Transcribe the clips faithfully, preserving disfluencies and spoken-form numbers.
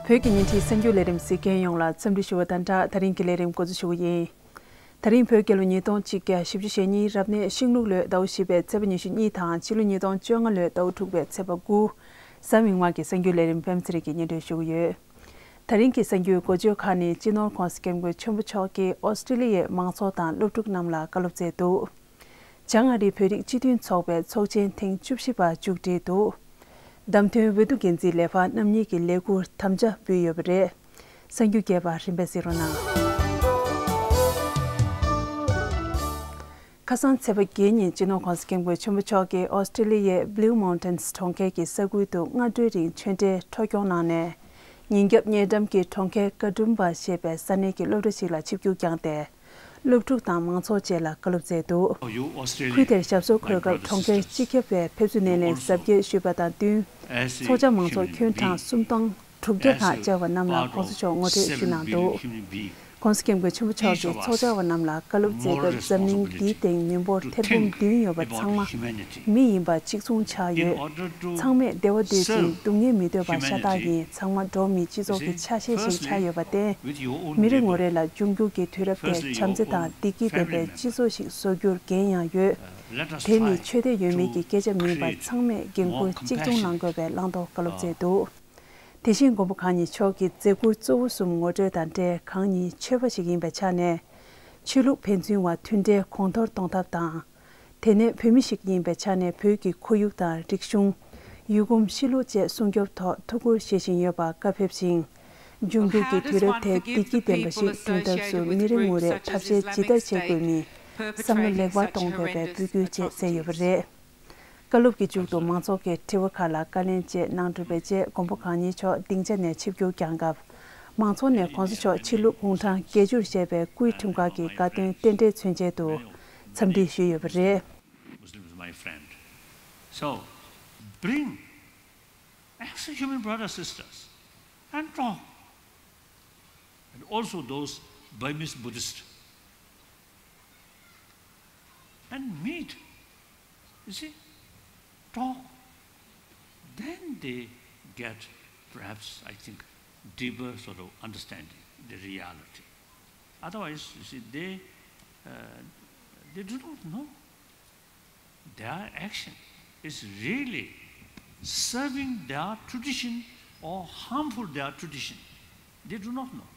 བོད་ཀྱི་བརྙན་འཕྲིན་གསར་འགྱུར་ལས་རིམ་གཟིགས་མཁན་ཡོངས་ལ་འཚམས་འདྲི་ཞུ་བ་དང་སྦྲགས། ད་རིང་གི་ལས་རིམ་འགོ་འཛུགས་ཞུ་གི་ཡིན། ད་རིང་བོད་རྒྱལ་ལོ་ཉིས་སྟོང་གཅིག་བརྒྱ་བཞི་བཅུ་ཞེ་གཉིས་རབ་གནས་ཤིང་ལུག་ལོའི་ཟླ་བ་བཞི་པའི་ཚེས་པ་ཉི་ཤུ་གཉིས་དང་ཕྱི་ལོ་ཉིས་སྟོང་བཅོ་ལྔ་ལོའི་ཟླ་བ་དྲུག་པའི་ཚེས་པ་དགུ། གཟའ་མིག་དམར་གྱི་གསར་འགྱུར་ལས་རིམ་པད་མ་ཚེ་རིང་གིས་སྙན་སྒྲོན་ཞུ་གི་ཡོད། ད་རིང་གི་གསར་འགྱུར་འགོ་བརྗོད་ཁག་ནི། སྤྱི་ནོར་༧གོང་ས་༧སྐྱབས་མགོན་ཆེན་པོ་མཆོག་གིས་ཨོ་སི་ཀྲི་ལི་ཡའི་མང་ཚོགས་དང་སློབ་ཕྲུག་རྣམས་ལ་བཀའ་སློབ་སྩལ་འདུག། བྱང་ཨ་རིའི་བོད་རིགས་སྤྱི་མཐུན་ཚོགས་པའི་ཚོགས་ཆེན་ཐེངས་བཅུ་བཞི་པ་མཇུག་སྒྲིལ་འདུག། བདམས་ཐོན་འོས་བསྡུ་འགན་འཛིན་ལས་འཕར་རྣམ་གཉིས་ཀྱི་ལས་ཁུར་དམ་བཅའ་ཕུལ་ཡོད་པ་རེད། གསར་འགྱུར་རྒྱས་པ་རིམ་པས་གཟིགས་རོགས་གནང་། ཁ་སང་ཚེས་པ་བརྒྱད་ཉིན་སྤྱི་ནོར་༧གོང་ས་༧སྐྱབས་མགོན་ཆེན་པོ་མཆོག་གིས་ཨོ་སི་ཀྲི་ལི་ཡའི་Blue Mountains་གྲོང་ཁྱེར་གྱི་ས་ཁུལ་དུ་སྔ་དྲོའི་རིང་ཆོས་འབྲེལ་འཕྲོ་སྐྱོང་གནང་ནས། ཉིན་རྒྱབ་ཉེ་འགྲམ་གྱི་གྲོང་ཁྱེར་ཀ་ཀྲུམ་པ་ཞེས་པའི་ས་གནས་ཀྱི་སློབ་གྲྭ་ཞིག་ལ་ཆིབས་བསྒྱུར་བསྐྱངས་ཏེ། སློབ་ཕྲུག་དང་མང་ཚོགས་བཅས་ལ་བཀའ་སློབ་སྩལ་འདུག། ཁུལ་དེར་ཞབས་སོར་འཁོད་སྐབས་གྲོང་ཁྱེར་སྤྱི་ཁྱབ་པའི་ཕེབས་བསུ་སྣེ་ལེན་གཟབ་རྒྱས་ཞུས་པ་དང་བསྟུན། ཚོགས་བཅར་མང་ཚོགས་ཁྱོན་གྲངས་སུམ་སྟོང་དྲུག་བརྒྱ་ལྷག་བཅར་བ་རྣམས་ལ་༧གོང་ས་མཆོག་ངོ་སྤྲོད་ཞུས་གནང་འདུག། ༧གོང་ས་༧སྐྱབས་མགོན་ཆེན་པོ་མཆོག་གིས་ཚོགས་བཅར་བ་རྣམས་ལ་བཀའ་སློབ་སྩལ་སྐབས། འཛམ་གླིང་འདིའི་སྟེང་མི་འབོར་ཐེར་འབུམ་བདུན་ཡོད་པ་ཚང་མ་མི་ཡིན་པ་གཅིག་མཚུངས་ཆགས་ཡོད། ཚང་མས་བདེ་བ་འདོད་ཅིང་སྡུག་བསྔལ་མི་འདོད་པ་ཤ་སྟག་ཡིན། ཚང་མ་འགྲོ་བ་མིའི་སྤྱི་ཚོགས་ཀྱི་ཆ་ཤས་ཤིག་ཆགས་ཡོད་པར་བརྟེན། མི་རེ་ངོ་རེ་ལ་འབྱུང་འགྱུར་གྱི་དུས་རབས་དེར་བྱམས་བརྩེ་དང་བདེ་སྐྱིད་ལྡན་པའི་སྤྱི་ཚོགས་ཤིག་བཟོ་རྒྱུར་འགན་ཡང་ཡོད། དེ་ནི་ཆོས་དད་ཡོད་མེད་ཀྱི་སྐད་ཆ་མིན་པར། ཚང་མས་འགན་ཁུར་གཅིག་མཚུངས་གནང་དགོས་པའི་བླང་དོར་བཀའ་སློབ་སྩལ་འདུག། དེ་བཞིན་མགོན་པོ་གང་ཉིད་མཆོག་གི་མཛད་ཁུར་གཙོ་བོ་གསུམ་ངོ་སྤྲོད་དང་འབྲེལ། གང་ཉིད་ཆོས་པ་ཞིག་ཡིན་པའི་ཆ་ནས་ཆོས་ལུགས་ཕན་ཚུན་བར་མཐུན་འབྲེལ་གོང་མཐོར་གཏོང་ཐབས་དང་། དེ་ནས་བོད་མི་ཞིག་ཡིན་པའི་ཆ་ནས་བོད་ཀྱི་ཁོར་ཡུག་དང་རིག་གཞུང་། ཡུལ་གོམས་གཤིས་ལུགས་བཅས་སྲུང་སྐྱོབ་ཐོག་ཐུགས་ཁུར་བཞེས་བཞིན་ཡོད་པར་བཀའ་ཕེབས་ཤིང་། འབྱུང་འགྱུར་གྱི་དུས་རབས་དེ་བདེ་སྐྱིད་ལྡན་པ་ཞིག་བསྐྲུན་ཐབས་སུ་མི་རེ་ངོ་རེས་ཐབས་ཤེས་ཇི་ལྟར་བྱེད་དགོས་མིན་བསམ་བློ་ལེགས་པར་གཏོང་དགོས་པའི་འབོད་སྐུལ་བཅས་མཛད་ཡོད་པ་རེད། བཀའ་སློབ་ཀྱི་མཇུག་ཏུ་མང་ཚོགས་ཀྱི་དྲི་བ་ཁག་ལ་བཀའ་ལན་བཅས་གནང་གྲུབ་པའི་རྗེས། མགོན་པོ་གང་ཉིད་མཆོག་སྡིངས་ཆ་ནས་ཆིབས་བསྒྱུར་བསྐྱངས་སྐབས། མང་ཚོགས་ནས་༧གོང་ས་མཆོག་ཆོས་ལུགས་གུང་ཁྲན་སྐད་སྒྱུར་ཞེས་པའི་སྐུའི་ཁྲིམས་ཁང་གི་དགའ་སྟོན་རྟེན་འབྲེལ་མཚོན་ཆེད་དུ་འཚམས་འདྲི་ཞུས་ཡོད་པ་རེད། Muslim is my friend. So, bring, ask the human brothers, sisters, and talk. And also those Burmese Buddhists. And meet. You see? Talk. Then they get, perhaps, I think, deeper sort of understanding the reality. Otherwise, you see, they, uh, they do not know. Their action is really serving their tradition or harmful their tradition. They do not know.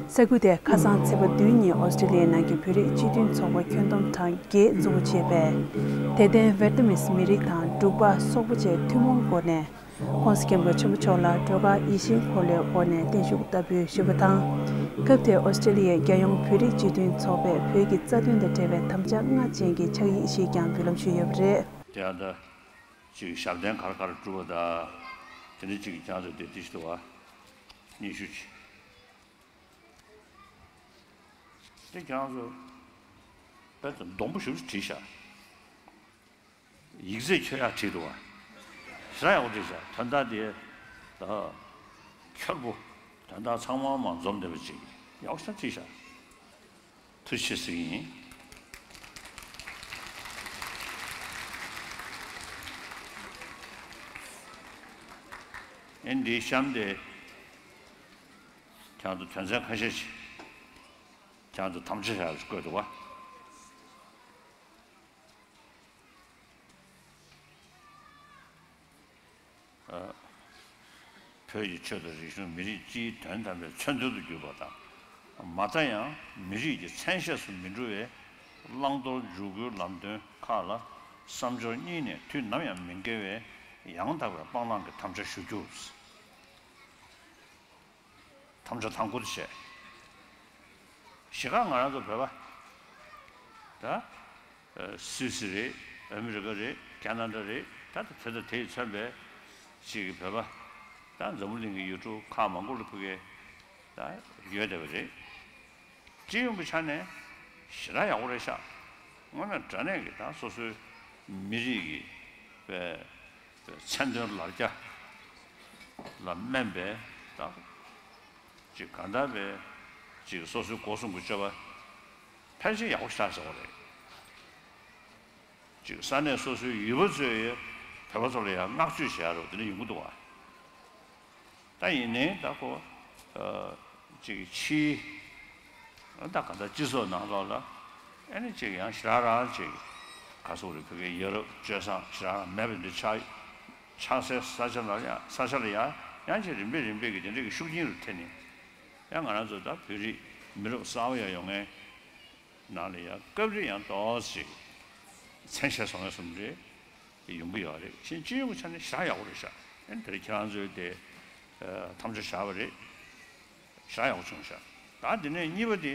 ས་ཁུལ་དེ་ཁ་སང་ཚེས་པ་བདུན་ཉིན་ཨོ་སི་ཀྲི་ལི་ཡའི་ནང་གི་བོད་རིགས་སྤྱི་མཐུན་ཚོགས་པ་ཁྱོན་བསྡོམས་གྲངས་བརྒྱད་འཛུགས་པ་བྱས་པས། དད་ལྡན་ཝེར་ཏི་མིས་མི་རིགས་དང་འབྲུག་པ་སོག་པོ་བཅས་ཐུན་མོང་སྒོ་ནས་ྋགོང་ས་ྋསྐྱབས་མགོན་ཆེན་པོ་མཆོག་ལ་སྒྲོལ་དཀར་ཡིད་བཞིན་འཁོར་ལོའི་སྒོ་ནས་བརྟན་བཞུགས་བསྟར་འབུལ་ཞུས་པ་དང་། སྐབས་དེར་ཨོ་སི་ཀྲི་ལི་ཡའི་རྒྱལ་ཡོངས་བོད་རིགས་སྤྱི་མཐུན་ཚོགས་པས་བོད་ཀྱི་རྩ་དོན་དང་འབྲེལ་བའི་དམ་བཅའ་ལྔ་ཅན་གྱི་ཕྱག་ཡིག་ཞིག་ཀྱང་འབུལ་ལམ་ཞུས་ཡོད་པ་རེད། དེ་ཡང་ད་ཅིག་ཞབས་བརྟན་ག་རེ་ག་རེ་བསྒྲུབས་པ་དང་། དེ་ནས་ཅིག་ཀྱང་ཚོ་དེ་དེ་ཞིག་འདུག་བ། སྙན་ཞུ་ཅིག་དེ་ཀྱང་ཚོ་དཔེ་ད་སྡོང་པོ་ཞིག་བྲིས་ཤག་ཡིག་ཚད་ཁྱོན་ཡག་བྲིས་འདུག་བ། ཞེ་དྲག་ཡག་པོ་བྲིས་ཤག་དོན་དག་དེ་ད་འཁྱོར་པོ། དོན་དག་ཚང་མ་མ་འཛོམས་བསྡད་པ་ཅིག་ཡག་པོ་ཞེ་དྲག་བྲིས་ཤག་ཐུགས་རྗེ་ཆེ་ཟེར་གྱི་ཡིན། ཨེ་འདིའི་གཤམ་དེ་ཁྱེད་ཚོ་དོན་ཚན་ཁ་ཤས་ཤིག་ཁྱེད་ཚོ་དམ་བཅའ་བཞག་བཀོད་འདུག་བ། ཨ། བོད་ཀྱི་ཆོས་དང་རིག་གཞུང་མི་རིགས་སྤྱིའི་དོན་དམ་པའི་མཚོན་དོན་དུ་གྱུར་པ་དང་། མ་མཐའ་ཡང་མི་རིགས་ཀྱི་མཚན་ཤས་སུ་མི་འགྲོ་བའི་བླང་དོར་འཇུག་སྒོའི་ལམ་སྟོན་ཁག་ལ་བསམ་སྦྱོར་གཉིས་ནས་དུས་ནམ་ཡང་མི་འགལ་བའི་ཡང་དག་པའི་སྤང་བླང་གི་དམ་བཅའ་ཞུ་རྒྱུ། དམ་བཅའ་དང་པོ་དེ་བྱས། གཞིས་ཆགས་ང་རང་ཚོ་བོད་པ། ད། ཨ། སུད་སི་རེད། ཨ་མི་རི་ཀ་རེད། ཁ་ན་ཌ་རེད། ད་ད་དེ་དང་དེ་ཡིས་མཚོན་པའི་ཅིག་གི་བོད་པ། ད་འཛམ་བུ་གླིང་གི་ཡུལ་གྲུ་ཁག་མང་པོ་ལ་ཕ་གི་ད་ཡོད་བསྡད་པ་རེད། སྤྱི་ཡོངས་ཀྱི་ཆ་ནས་ཞེ་དྲག་ཡག་པོ་རེད་ཤག་དངོས་གནས་དྲང་གནས་ཀྱི་ད་སོ་སོའི་མི་རིགས་ཀྱི་པའི་མཚན་དོན་ལ་རྒྱ་ལ་སྨན་པའི་ད་ཅིག་གང་ལྟར་པའི་ཅིག་སོ་སོའི་སྒོ་གསུམ་གྱི་སྤྱོད་པ་ཕལ་ཆེར་ཡག་པོ་ཤག་ཟེར་བ་རེད། ཅིག་ས་གནས་སོ་སོའི་ཡུལ་པ་ཚོས་བོད་པ་ཚོ་ལ་ཡང་བསྔགས་བརྗོད་བྱེད་ཡ་རོགས་དེ་འདྲ་ཡོང་གི་འདུག་བ། ད་ཡིན་ནའི་ད་ཁོ་ཨ་ཅིག་ཕྱིའི་ད་ག་ད་སྤྱི་ཚོགས་ནང་ལོགས་ལ་ཨེ་ནི་ཅིག་ཡང་ཞེ་དྲག་རང་ཅིག་ག་སོག་རེ་ཕ་གིའི་ཡ་རབས་སྤྱོད་བཟང་ཞེ་དྲག་རང་མེད་པ་འདི་ཆགས་ཆགས་སའི་ས་ཆ་ལ་ཡང་ས་ཆ་ལ་ཡང་ཡང་ཅིག་རིམ་པས་རིམ་པས་ཀྱི་དེ་འདྲ་གི་ཤུགས་རྐྱེན་རུ་ཐེབས་ནས་ཡང་ང་རང་ཚོ་ད་བོད་རིགས་མི་རབས་གསར་པ་ཡང་ཡོང་མཁན། ནང་ལ་ཡང་སྐབས་རེ་ཡང་ཏོག་ཙམ་མཚན་ཤས་སོང་ཡ་སོང་རེ་ཡོང་གི་ཡོད་རེད། ཕྱིན་སྤྱི་ཡོངས་ཀྱི་ཆ་ནས་ཞེ་དྲག་ཡག་པོ་རེད་ཤག་ཨེ་དེ་རིང་ཁྱེད་རང་ཚོའི་དེ་ཨ་མཚམས་འཇོག་བཞག་པ་རེད། ཞེ་དྲག་ཡག་པོ་བྱུང་ཤག་ད་དེ་ནས་གཉིས་པ་དེ།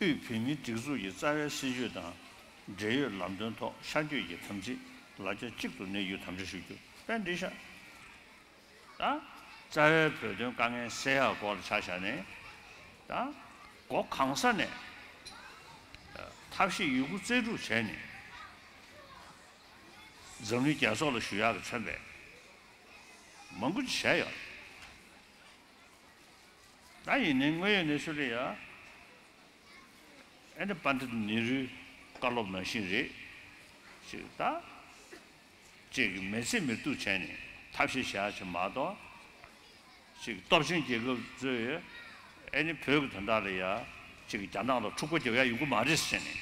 དབུས་བོད་མིའི་སྒྲིག་འཛུགས་ཀྱི་རྩ་བའི་སྲིད་བྱུས་དང་འབྲེལ་ཡོད་ལམ་སྟོན་ཐོག་ཤར་བསྐྱོད་ཀྱི་དམ་ཚིག་ལ་རྒྱ་གཅིག་ཏུ་གནས་རྒྱུའི་དམ་བཅའ་ཞུ་རྒྱུ་དཔེ་འགྲིག་ཤག་ད་རྩ་བའི་བོད་དོན་དཀའ་ངལ་སེལ་ཡག་སྐོར་ལ་ཆ་བཞག་ནས་ད་སྒོ་གང་ས་ནས་ཐབས་ཤེས་ཡོད་རྒུ་རྩལ་སྤྲུགས་བྱས་ནས་འཛམ་གླིང་རྒྱལ་ཚོགས་ལ་ཞུ་ཡག་གི་མཚོན་པའི་མང་པོ་ཅིག་བྱས་ཡོད། ད་ཡིན་ནའི་དངོས་ཡོད་གནས་ཚུལ་ལ་ཡ། ཨེ་ནི་པཎྜི་ཏ་ནེ་རུའི་བཀའ་སློབ་ནང་བཞིན་རེད། ཅིག་ད། ཅིག་མི་ཚེ་མི་གཏུག་བྱས་ནས་ཐབས་ཤེས་བྱ་ཆེ་མ་གཏོགས། ཅིག་སྟོབས་ཆེན་རྒྱལ་ཁབ་ཚོས་ཨེ་ནི་བོད་ཀྱི་དོན་དག་ལ་ཡ། ཅིག་རྒྱ་ནག་ལ་འཁྲུག་པ་རྒྱབ་ཡ་ཡོང་གི་མ་རེད་ཟེར་ནས།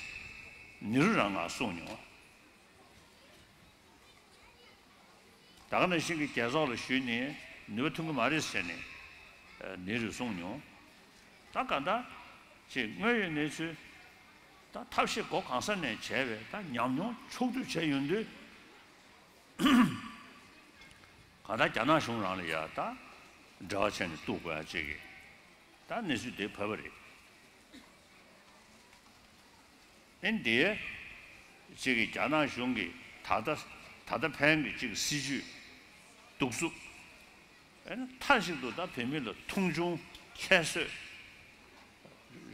ནེ་རུ་རང་ང་གསུངས་མྱོང་། ད་ག་ནང་བཞིན་གྱི་རྒྱལ་ཚོགས་ལ་ཞུས་ནས་ནུས་པ་ཐོན་གྱི་མ་རེད་ཟེར་ནས་ནེ་རུས་གསུངས་མྱོང་། ད་ག་ད་ཅེས་དངོས་ཡོད་གནས་ཚུལ་ད་ཐབས་ཤེས་སྒོ་གང་ས་ནས་བྱས་པའི་ད་ཉམས་མྱོང་ཕྱོགས་བསྡུས་བྱས་ཡོང་དུས་ག་ད་རྒྱ་ནག་གཞུང་རང་ལ་ཡ་ད་འབྲེལ་བ་བྱས་ནས་གཏུག་དགོས་ཡ་ཅིག་གི་ད་གནས་ཚུལ་དེ་བབས་པ་རེད། ཨེ་འདི་གཅིག་གི་རྒྱ་ནག་གཞུང་གི་ད་ལྟ་ད་ལྟ་ཕན་གྱི་གཅིག་སྲིད་ཇུས་གདུག་རྩུབ། ཨེ་ནི་མཐའ་གཅིག་ཏུ་ད་བོད་མི་ལ་མཐོང་ཆུང་ཁྱད་གསོད།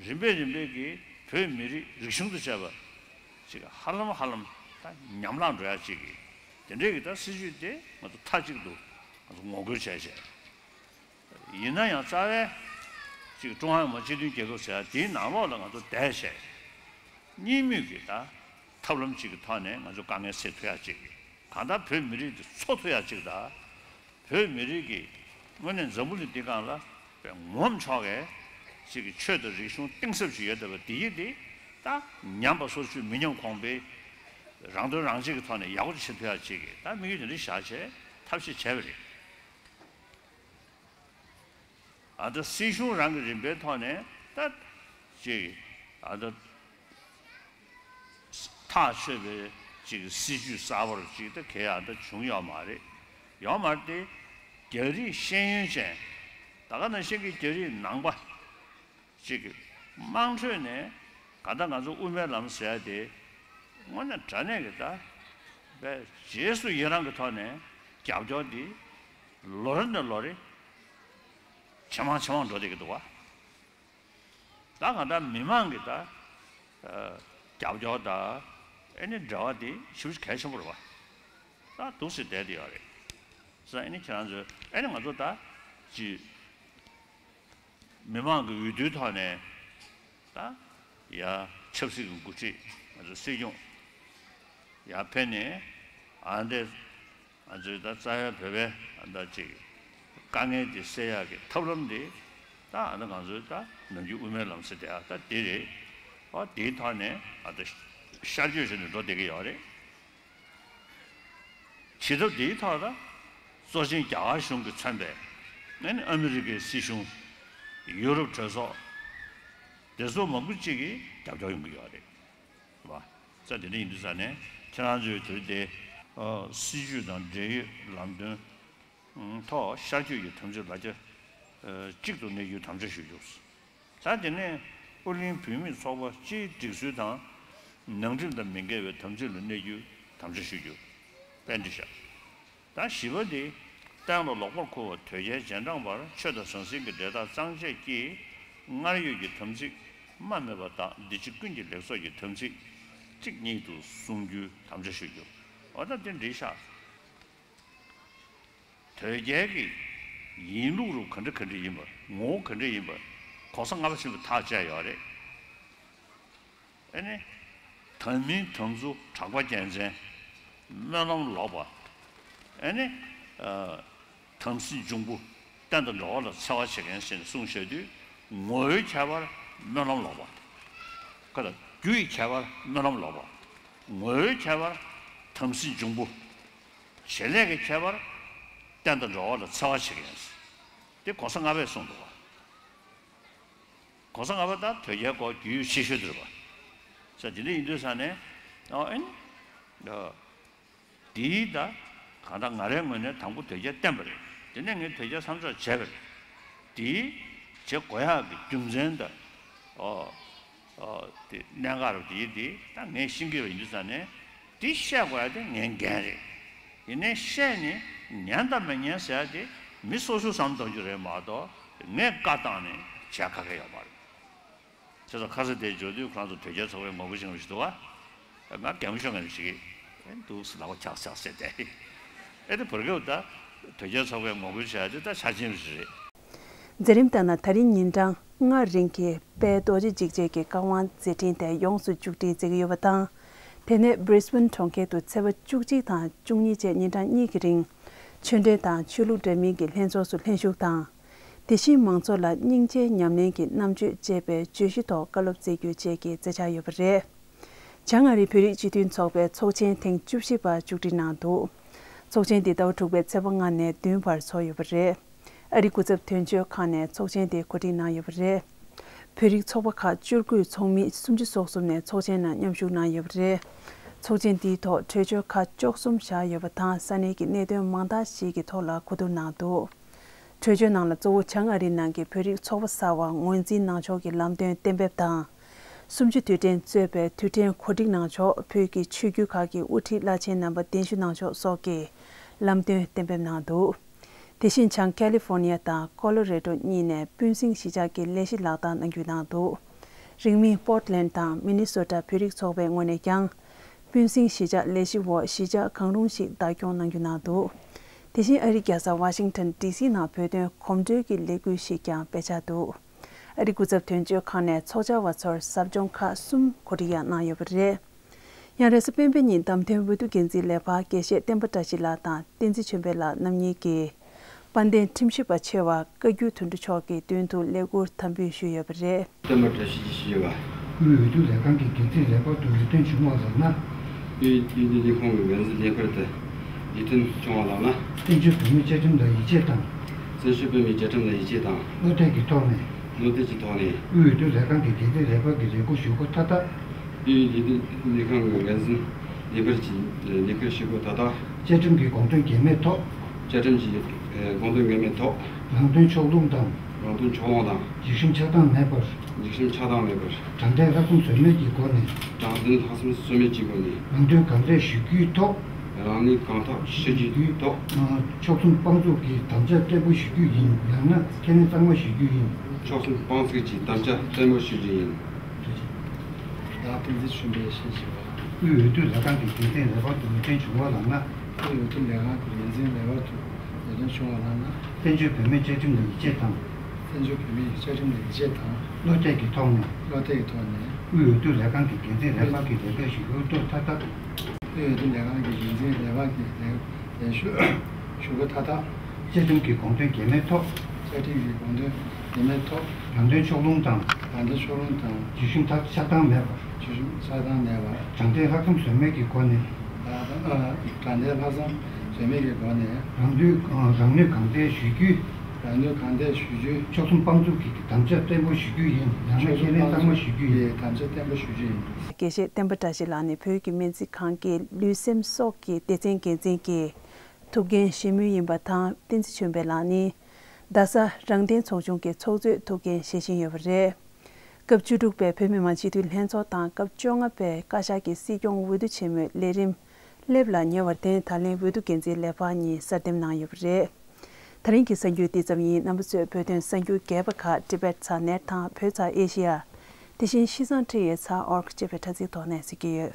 རིམ་པས་རིམ་པས་ཀྱི་བོད་མི་རིགས་རིག་གཞུང་དང་བཅས་པ་ཅིག་ཧ་ལམ་ཧ་ལམ་ད་ཉམས་བརླག་འགྲོ་ཡ་ཅིག་གི་དེ་འདྲས་ཀྱི་ད་སྲིད་ཇུས་དེ་ང་ཚོ་མཐའ་གཅིག་ཏུ་ང་ཚོ་ངོ་རྒོལ་བྱས་བྱས། ཡིན་ན་ཡང་རྩ་བའི་ཅིག་ཀྲུང་ཧྭ་མི་དམངས་སྤྱི་མཐུན་རྒྱལ་ཁབ་ཟེར་ཡ་དེའི་ནང་ལོགས་ལ་ང་ཚོ་བསྡད་བྱས། གཉིས་མོས་ཀྱི་ད་ཐབས་ལམ་ཅིག་གི་ཐོག་ནས་ང་ཚོ་དཀའ་ངལ་སེལ་ཐུབ་ཡ་ཅིག་གང་ལྟར་བོད་མི་རིགས་འདི་འཚོ་ཐུབ་ཡ་ཅིག་དང་། བོད་མི་རིགས་ཀྱི་དངོས་གནས་འཛམ་བུ་གླིང་འདི་སྒང་ལ་དཔེ་ངོམ་ཆོག་གི་ཅིག་གི་ཆོས་དང་རིག་གཞུང་གཏིང་ཟབ་ཅིག་ཡོད་བསྡད་པ་འདི་ཡིན་ཏེ། ད་ཉམས་པ་སོར་ཆུད་མི་ཉམས་གོང་འཕེལ། རང་དོན་རང་གཅེས་ཀྱི་ཐོག་ནས་ཡག་པོ་ཅིག་བྱེད་ཐུབ་ཡ་ཅིག་གི་ད་དམིགས་ཡུལ་དེ་འདྲ་བཞག་བྱས་ཐབས་ཤེས་བྱས་པ་རེད། ཨ་ད་སྲིད་གཞུང་རང་གི་རིམ་པའི་ཐོག་ནས་ད་ཅིག་ཨ་ད་ཐག་ཆོད་པའི་ཅིག་སྲིད་ཇུས་གསར་པར་ཅིག་ད་གལ་ཨ་ད་བྱུང་ཡོད་མ་རེད། ཡོད་མ་རེད་དེ། རྒྱ་རིགས་ཤེས་ཡོན་ཅན། ད་ག་ནང་བཞིན་གྱི་རྒྱ་རིགས་ནང་པ། ཅིག་གི་དམངས་ཁྲོད་ནས་ག་ད་ང་ཚོ་དབུ་མའི་ལམ་ཟེར་ཡ་དེ་དངོས་གནས་དྲང་གནས་ཀྱི་ད་བས་རྗེས་སུ་ཡི་རང་གི་ཐོག་ནས་རྒྱབ་སྐྱོར་འདི་ལོ་རེ་ནས་ལོ་རེ་ཇེ་མང་ཇེ་མང་འགྲོ་བསྡད་ཀྱི་འདུག་བ། ད་ག་ད་མི་མང་གི་ད་རྒྱབ་སྐྱོར་ད་ཨེ་ནི་འབྲེལ་བ་དེ་ཞེ་པོ་ཅིག་གལ་ཆེན་པོ་རེད་བ། ད་འདུག་སེ་བསྡད་དེ་ཡོད་རེད། ས་ཨེ་ནི་ཁྱེད་རང་ཚོས་ཨེ་ནི་ང་ཚོ་ད་ཅི། མི་མང་གི་འོས་བསྡུའི་ཐོག་ནས་ད་ཡ་ཆབ་སྲིད་ཀྱི་འགོ་ཁྲིད་ང་ཚོ་སྲིད་སྐྱོང་ཡར་ཕེབས་ནས་ཨ་འདས་ང་ཚོའི་ད་རྩ་བའི་བོད་པའི་ཨ་ད་ཅིག་དཀའ་ངལ་འདི་སེལ་ཡག་གི་ཐབས་ལམ་འདི་ད་ཨ་ད་ང་ཚོའི་ད་ནམ་རྒྱུན་དབུ་མའི་ལམ་ཟེར་དེ་ཨ་ད་འདི་རེད། ཨ་འདིའི་ཐོག་ནས་ཨ་ད་ཤར་བསྐྱོད་བྱས་ནས་འགྲོ་བསྡད་ཀྱི་ཡོད་རེད། བྱེད་ཐབས་འདིའི་ཐོག་ལ་གཙོ་ཆེན་རྒྱ་གར་གཞུང་གིས་མཚོན་པའི་ཨ་ནི་ཨ་མི་རི་ཀའི་སྲིད་གཞུང་། ཡུ་རོབ་གྲོས་ཚོགས། དེ་ཚོ་མང་པོ་གཅིག་གིས་རྒྱབ་སྐྱོར་ཡོང་གི་ཡོད་རེད། བ། ས་དེ་འདྲ་ཡིན་དུས་ཙང་ནས་ཁྱེད་རང་ཚོའི་དེ་རིང་དེ་སྲིད་བྱུས་དང་འབྲེལ་ཡོད་ལམ་སྟོན་ཐོག་ཤར་བསྐྱོད་ཀྱི་དམ་ཚིག་ལ་རྒྱ་གཅིག་ཏུ་གནས་རྒྱུའི་དམ་བཅའ་ཞུ་རྒྱུ། ད་དེ་ནས་ཨོ་གླིང་བུད་མེད་ཚོགས་པ་སྤྱིའི་སྒྲིག་སྲོལ་དང་ནང་ཁྲིམས་དང་མི་འགལ་བའི་དམ་ཚིག་ལ་གནས་རྒྱུའི་དམ་བཅའ་ཞུ་རྒྱུ། དཔེ་འདི་བཞག་ད་བཞི་པ་འདི་གཏན་ལ་ལོག་པར་འཁུ་བ་དོལ་རྒྱལ་རྗེས་འབྲང་བར་ཆོས་དང་ཟང་ཟིང་གི་འབྲེལ་ཐག་གཙང་བཅད་ཀྱིས་སྔར་ཡོད་ཀྱི་དམ་ཚིག་རྨ་མེད་པ་དག་འདི་ཕྱི་ཀུན་གྱི་ལེགས་ཚོགས་ཀྱི་དམ་ཚིག་གཅིག་ཉིད་དུ་བསྲུང་རྒྱུའི་དམ་བཅའ་ཞུ་རྒྱུ། འོ་ད་དེ་འདི་བཞག་དོལ་རྒྱལ་གྱི་ཡིན་ལུགས་རུ་ག་འདྲ་ག་འདྲ་ཡིན་པ་ངོ་བོ་ག་འདྲ་ཡིན་པ་གོང་ས་ལྔ་པ་ཆེན་པོས་ཐག་བཅད་ཡོད་རེད། ཨེ་ནི། དམ་མིན་དམ་ཚུལ་གྲགས་པ་རྒྱལ་མཚན། སྨོན་ལམ་ལོག་པ། ཨེ་ནི། ཨ། དམ་སྲི་འབྱུང་པོ། གཏན་དུ་འགྲོ་བ་ལ་འཚེ་བ་བྱེད་མཁན་ཞེས་ནས་གསུངས་བཞག་དུས། ངོ་བོའི་ཁྱད་པར་སྨོན་ལམ་ལོག་པ། ཁ་ད་རྒྱུ་ཡི་ཁྱད་པར་སྨོན་ལམ་ལོག་པ། ངོ་བོའི་ཁྱད་པར་དམ་སྲི་འབྱུང་པོ། བྱེད་ལས་ཀྱི་ཁྱད་པར་གཏན་དུ་འགྲོ་བ་ལ་འཚེ་བ་བྱེད་མཁན། དེ་གོང་ས་ལྔ་པས་གསུངས་འདུག་བ། གོང་ས་ལྔ་པ་དང་དོལ་རྒྱལ་སྐོར་རྒྱུས་ཡོད་ཆེ་ཤོས་དེ་རེད་པ། ས་དེ་འདྲ་ཡིན་དུས་ས་ནས་ཨོ་ཨིན། འདིའི་ད་གང་ལྟར་ང་རའི་ངོས་ནས་དང་པོ་དོལ་རྒྱལ་བསྟེན་པ་རེད། དེ་ནས་ངས་དོལ་རྒྱལ་མཚམས་འཇོག་བྱས་པ་རེད། དེའི་བྱེད་དགོས་ཡག་གི་རྒྱུ་མཚན་དང་ཨོ་ཨོ་དེ་གནད་འགག་རུ་དེའི་དེ་ད་ངས་ཤེས་ཀྱི་ཡོད་ཡིན་དུས་ས་ནས་དེ་བཤད་དགོས་ཡག་དེ་ངའི་འགན་རེད། ཡིན་ནའི་བཤད་ནས་ཉན་དང་མི་ཉན་ཟེར་ཡག་དེ་མི་སོ་སོའི་བསམ་བློ་གཏོང་རྒྱུ་རེད་མ་གཏོགས་ངས་བཀའ་བཏང་ནས་བྱས་ཁ་ཁ་ཡོད་མ་རེད། བྱས་ཙང་ཁ་ས་དེ་འབྱོར་དུས་ཁོ་རང་ཚོ་དོལ་རྒྱལ་ཚོགས་པའི་ངོ་རྒོལ་བྱེད་མཁན་ཞིག་འདུག་བ། ང་རྒན་མོ་ཤོག་ངན་ཞིག་ཨེ་འདུག་ཟེར་ལག་པ་ཆག་ཆག་བྱས་ཏེ། ཨེ་དེ་བོད་སྐད་ད་དོལ་རྒྱལ་ཚོགས་པའི་ངོ་རྒོལ་བྱས་ཏེ་ད་ཆ་ཆེན་ཞིག་རེད། མཛད་རིམ་ལྟར་ན་ད་རིང་ཉིན་གྲངས་ལྔ་རིང་གི་དཔལ་རྡོ་རྗེ་འཇིགས་བྱེད་ཀྱི་བཀའ་དབང་མཛད་འཕྲིན་དེ་ཡོངས་སུ་མཇུག་སྒྲིལ་མཛད་ཀྱི་ཡོད་པ་དང་། དེ་ནས་Brisbane་གྲོང་ཁྱེར་དུ་ཚེས་པ་བཅུ་གཅིག་དང་བཅུ་གཉིས་བཅས་ཉིན་གྲངས་གཉིས་ཀྱི་རིང་། ཆོས་འབྲེལ་དང་ཆོས་ལུགས་འདྲ་མིན་གྱི་ལྷན་ཚོགས་སུ་ལྷན་ཞུགས་དང་། དེ་བཞིན་མང་ཚོགས་ལ་སྙིང་རྗེའི་ཉམས་ལེན་གྱི་རྣམ་དཔྱོད་ཅེས་པའི་བརྗོད་གཞི་ཐོག་བཀའ་སློབ་སྩལ་རྒྱུ་བཅས་ཀྱི་མཛད་འཆར་ཡོད་པ་རེད། བྱང་ཨ་རིའི་བོད་རིགས་སྤྱི་མཐུན་ཚོགས་པའི་ཚོགས་ཆེན་ཐེངས་བཅུ་བཞི་པ་མཇུག་སྒྲིལ་གནང་འདུག་ཚོགས་ཆེན་འདི་ཟླ་བ་དྲུག་པའི་ཚེས་པ་ལྔ་ནས་བདུན་བར་ཚོགས་ཡོད་པ་རེད། ཨ་རིའི་སྐུ་ཚབ་དོན་གཅོད་ཁང་ནས་ཚོགས་ཆེན་དེ་གོ་སྒྲིག་གནང་ཡོད་པ་རེད། བོད་རིགས་ཚོགས་པ་ཁག་བཅུ་དགུའི་ཚོགས་མི་སུམ་ཅུ་སོ་གསུམ་ནས་ཚོགས་ཆེན་ནང་མཉམ་ཞུགས་གནང་ཡོད་པ་རེད། ཚོགས་ཆེན་འདིའི་ཐོག་གྲོས་ཆོད་ཁག་བཅུ་གསུམ་བཞག་ཡོད་པ་དང་ས་གནས་ཀྱི་གནད་དོན་མང་དག་ཞིག་གི་ཐོག་ལ་གོ་བསྡུར་གནང་འདུག་གྲོས་ཆོད་ནང་ལ་གཙོ་བོ་བྱང་ཨ་རིའི་ནང་གི་བོད་རིགས་ཚོགས་པ་གསར་བ་ངོས་འཛིན་གནང་ཕྱོགས་ཀྱི་ལམ་སྟོན་གཏན་འབེབས་དང་། གསུམ་བཅུ་དུས་དྲན་གཙོས་པའི་དུས་དྲན་གོ་སྒྲིག་གནང་ཕྱོགས། བོད་ཀྱི་ཆོས་བརྒྱུད་ཁག་གི་དབུ་ཁྲིད་བླ་ཆེན་རྣམ་པ་གདན་ཞུ་གནང་ཕྱོགས་སོགས་ཀྱི་ལམ་སྟོན་གཏན་འབེབས་གནང་འདུག་དེ་བཞིན་བྱང་ཀ་ལི་ཧྥོར་ནི་ཡ་དང་ཀོ་ལོ་རེ་ཌོ་གཉིས་ནས་སྤུན་སྲིང་གཞིས་ཆགས་ཀྱི་ལས་གཞི་ལག་བསྟར་གནང་རྒྱུའི་གནང་འདུག་རིང་མིན་པོར་ཊི་ལན་ཌི་དང་མི་ནི་སོ་ཊ་བོད་རིགས་ཚོགས་པའི་ངོས་ནས་ཀྱང་། སྤུན་སྲིང་གཞིས་ཆགས་ལས་གཞི་འོག་གཞིས་ཆགས་གང་རུང་ཞིག་བདག་སྐྱོང་གནང་རྒྱུ་གནང་འདུག་དེ་བཞིན་ཨ་རིའི་རྒྱལ་ས་ཝ་ཤིང་ཊོན་ཌི་སི་ནང་བོད་དོན་གོམ་བགྲོད་ཀྱི་ལས་འགུལ་ཞིག་ཀྱང་སྤེལ་འཆར་འདུག་ཨ་རིའི་སྐུ་ཚབ་དོན་གཅོད་ཁང་ནས་ཚོགས་བཅར་བ་ཚོར་ཟབ་སྦྱོང་ཁག་གསུམ་གོ་སྒྲིག་ཡང་གནང་ཡོད་པ་རེད། ཡང་རེས་གཟའ་སྤེན་པའི་ཉིན་བདམས་ཐོན་འོས་བསྡུ་འགན་འཛིན་ལས་འཕར་དགེ་བཤེས་བསྟན་པ་བཀྲ་ཤིས་ལགས་དང་བསྟན་འཛིན་ཆོས་འཕེལ་ལགས་རྣམ་གཉིས་ཀྱིས། དཔལ་ལྡན་ཁྲིམས་ཞིབ་པ་ཆེ་བ་བཀའ་བརྒྱུད་དོན་གྲུབ་མཆོག་གི་མདུན་དུ་ལས་འཁུར་དམ་འབུལ་ཞུས་ཡོད་པ་རེད། བསྟན་པ་བཀྲ་ཤིས་ཀྱིས་ཞུས་པ། དབུས་འོས་བསྡུ་ལས་ཁང་གི་འགན་འཛིན་ལས་འཕར་དུ་འོས་ཐོན་བྱུང་བ་ལགས་ན། དབུས་འོས་བསྡུ་ལས་ཁང་གི་འགན་འཛིན་ལས་འཕར་དུ་འོས་ཐོན་བྱུང་བ་ལགས་ན། བཙན་བྱོལ་བོད་མིའི་བཅའ་ཁྲིམས་ལ་ཡིད་ཆེས་དང་། བཙན་བྱོལ་བོད་མིའི་བཅའ་ཁྲིམས་ལ་ཡིད་ཆེས་དང་། བློ་གཏད་ཀྱི་ཐོག་ནས། བློ་གཏད་ཀྱི་ཐོག་ནས། དབུས་འོས་བསྡུ་ལས་ཁང་གི་འགན་འཛིན་ལས་འཕར་གྱི་ལས་འཁུར་ཞུ་སྒོ་མཐའ་དག་དབུས་འོས་བསྡུ་ལས་ཁང་གི་འགན་འཛིན་ལས་འཕར་གྱི་ལས་འཁུར་ཞུ་སྒོ་མཐའ་དག་བཅའ་ཁྲིམས་ཀྱི་དགོངས་དོན་འགལ་མེད་ཐོག་བཅའ་ཁྲིམས་ཀྱི་དགོངས་དོན་འགལ་མེད་ཐོག་རང་དོན་ཕྱོགས་ལྷུང་དང་། རང་དོན་ཕྱོགས་ལྷུང་དང་། འཇིགས་ཞུམ་ཆགས་སྡང་མེད་པར། འཇིགས་ཞུམ་ཆགས་སྡང་མེད་པར། དྲང་བདེན་ལྷག་བསམ་ཟོལ་མེད་ཀྱི་སྒོ་ནས། དྲང་བདེན་ལྷག་བསམ་ཟོལ་མེད་ཀྱི་སྒོ་ནས། རང་དོན་གང་ཐད་ཞུ་རྒྱུའི་ཐོག་རང་ནུས་གང་ཐོག་ཞུ་རྒྱུའི་ཐོག་ཕྱོགས་མཚུངས་དཔང་བཙུགས་ཀྱིས་དམ་བཅའ་བརྟན་པོ་ཞུ་རྒྱུ་ཡིན། ཡང་ན་ཁས་ལེན་གཙང་མ་ཞུ་རྒྱུ་ཡིན། ཕྱོགས་མཚུངས་དཔང་བཙུགས་ཀྱིས་དམ་བཅའ་བརྟན་པོ་ཞུ་རྒྱུ་ཡིན། བདག་བསྟན་འཛིན་ཆོས་འཕེལ་ཞེས་བྱ་བ། དབུས་འོས་བསྡུ་ལས་ཁང་གི་འགན་འཛིན་ལས་འཕར་དུ་འོས་ཐོན་བྱུང་བ་ལགས་ན། དབུས་འོས་བསྡུ་ལས་ཁང་གི་འགན་འཛིན་ལས་འཕར་དུ་འོས་ཐོན་བྱུང་བ་ལགས་ན། བཙན་བྱོལ་བོད་མིའི་བཅའ་ཁྲིམས་ལ་ཡིད་ཆེས་དང་། བཙན་བྱོལ་བོད་མིའི་བཅའ་ཁྲིམས་ལ་ཡིད་ཆེས་དང་། བློ་གཏད་ཀྱི་ཐོག་ནས། བློ་གཏད་ཀྱི་ཐོག་ནས། དབུས་འོས་བསྡུ་ལས་ཁང་གི་འགན་འཛིན་ལས་འཕར་གྱི་ལས་ཀའི་ཞུ་སྒོའི་ཐོག་མཐའ་དག་དབུས་འོས་བསྡུ་ལས་ཁང་གི་འགན་འཛིན་ལས་འཕར་གྱི་ལས་ལས་ཞུ་ཞུ་སྒོ་མཐའ་དག་བཅའ་ཁྲིམས་ཀྱི་དགོངས་དོན་འགལ་མེད་ཐོག་བཅའ་ཁྲིམས་ཀྱི་དགོངས་དོན་འགལ་མེད་ཐོག་རང་དོན་ཕྱོགས་ལྷུང་དང་། རང་དོན་ཕྱོགས་ལྷུང་དང་། འཇིགས་ཞུམ་ཐག་ཆགས་སྡང་མེད་པར། འཇིགས་ཞུམ་ཆགས་སྡང་མེད་པར། དྲང་བདེན་ལྷག་བསམ་ཟོལ་མེད་ཀྱི་སྒོ་ནས། དྲང་བདེན་ལྷག་བསམ་ཟོལ་མེད་ཀྱི་སྒོ་ནས། རང་ནུས་རང་ནུས་གང་ཐད་ཞུ་རྒྱུའི། རང་ནུས་གང་ཐད་ཞུ་རྒྱུའི། ཕྱོགས་མཚུངས་དཔང་བཙུགས་ཀྱི་དམ་བཅའ་བརྟན་པོ་ཞུ་རྒྱུ་ཡིན། ཡང་ན་ཁས་ལེན་གཙང་མ་ཞུ་རྒྱུ་ཡིན། དམ་བཅའ་བརྟན་པོ་ཞུ་རྒྱུ་ཡིན། དགེ་བཤེས་བསྟན་པ་བཀྲ་ཤིས་ལགས་ནི་བོད་ཀྱི་སྨན་རྩིས་ཁང་གི་ལུས་སེམས་སྲོག་གི་སྡེ་ཚན་འགན་འཛིན་གྱི་ཐུགས་འགན་བཞེས་མུས་ཡིན་པ་དང་། བསྟན་འཛིན་ཆོས་འཕེལ་ལགས་ནི་རྡ་ས་རང་བདེན་ཚོགས་ཆུང་གི་ཚོགས་གཙོས་ཐུགས་འགན་བཞེས་བཞིན་ཡོད་པ་རེད། སྐབས་བཅུ་དྲུག་པའི་བོད་མི་མང་སྤྱི་འཐུས་ལྷན་ཚོགས་དང་སྐབས་བཅོ་ལྔ་པའི་བཀའ་ཤག་གི་སྲིད་སྐྱོང་འོས་བསྡུ་ཆེན་མོའི་ལས་རིམ་སླེབས་ལ་ཉེ་བར་བརྟེན། ད་ལན་འོས་བསྡུ་འགན་འཛིན་ལས་འཕར་གཉིས་གསར་འདེམས་གནང་ཡོད་པ་རེད། ད་རིང་གི་གསར་འགྱུར་འདི་ཙམ་ཡིན། རྣམ་པ་ཚོས་བོད་དོན་གསར་འགྱུར་རྒྱས་པ་ཁག་Tibet Satnet དང་བོད་ཚ་ཨེ་ཤི་ཡ། དེ་བཞིན་ཤིས་ཙང་ཁྲི་ཡེ་ཚ་ཨོར་ཅེས་པའི་དྲ་ཚིགས་ཐོག་ནས་གཟིགས་ཀྱི་ཡོད།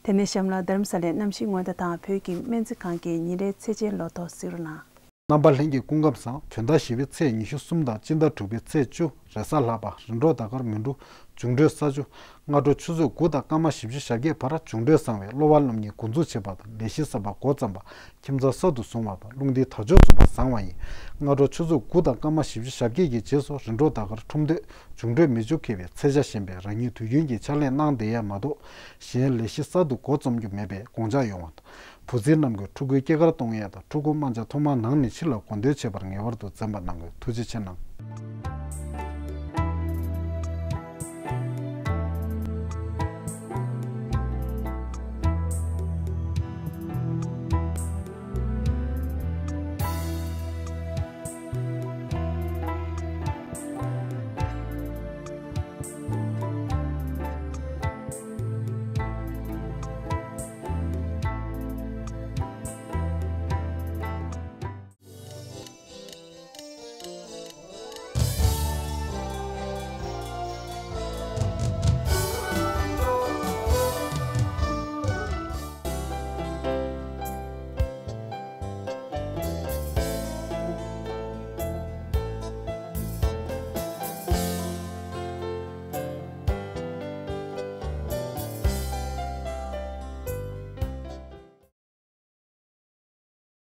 དེ་ནས་གཤམ་ལ་རྡ་རམ་ས་ལའི་གནམ་གཤིས་སྔོན་བརྡ་དང་བོད་ཀྱི་སྨན་རྩིས་ཁང་གི་ཉིན་རེའི་ཚེས་ཆེན་ལོ་ཐོ་གཟིགས་རོགས་གནང་། རྣམ་པ་ལྷན་རྒྱས་སྐུ་ཁམས་བཟང་། བོད་ཟླ་བཞི་པའི་ཚེས་ཉི་ཤུ་གསུམ་དང་སྤྱི་ཟླ་དྲུག་པའི་ཚེས་བཅུ། རེས་གཟའ་ལྷག་པ། རིམ་གྲོ་ཟླ་སྐར་མི་འགྲོ། འབྱུང་འཕྲོད་ས་བཅུ། སྔ་དྲོ་ཆུ་ཚོད་དགུ་དང་སྐར་མ་བཞི་བཅུ་ཞེ་བརྒྱད་བར་འབྱུང་འཕྲོད་བཟང་བས་སློབ་པ་སློབ་གཉེར་འགོ་འཛུགས་བྱེད་པ་དང་། ལས་གཞི་གསར་པ་འགོ་བརྩམས་པ། ཁྱིམ་ཚང་གསར་དུ་བཟུང་བ་དང་། རླུང་རྟའི་དར་ལྕོག་འཛུགས་པ་བཟང་བ་ཡིན། སྔ་དྲོ་ཆུ་ཚོད་དགུ་དང་སྐར་མ་བཞི་བཅུ་ཞེ་བརྒྱད་ཀྱི་རྗེས་སུ་རིམ་གྲོ་ཟླ་སྐར་ཁྲུམས་སྟོད། འབྱུང་འཕྲོད་མི་འཇུག་མཁས་པའི་ཚེས་ཆ་ཞན་པས་རང་ཉིད་དུས་རྒྱུན་གྱི་ཕྱག་ལས་གནང་བསྡད་ཡ་མ་གཏོགས་གཞན་ལས་གཞི་གསར་དུ་འགོ་རྩོམ་རྒྱུ་མེད་པས་དགོངས་འཇགས་ཡོང་བ་དང་། བུ་ཚ་རྣམས་ཀྱི་ཕྲུ་གུའི་སྐྱེས་སྐར་གཏོང་ཡས་དང་ཕྲུ་གུ་དམར་འབྱར་ཐོག་མ་ནང་ནས་ཕྱི་ལ་གོ་འདོན་བྱེད་པར་ངེས་པར་དུ་འཛེམ་པ་གནང་དགོས། ཐུགས་རྗེ་ཆེ་གནང་།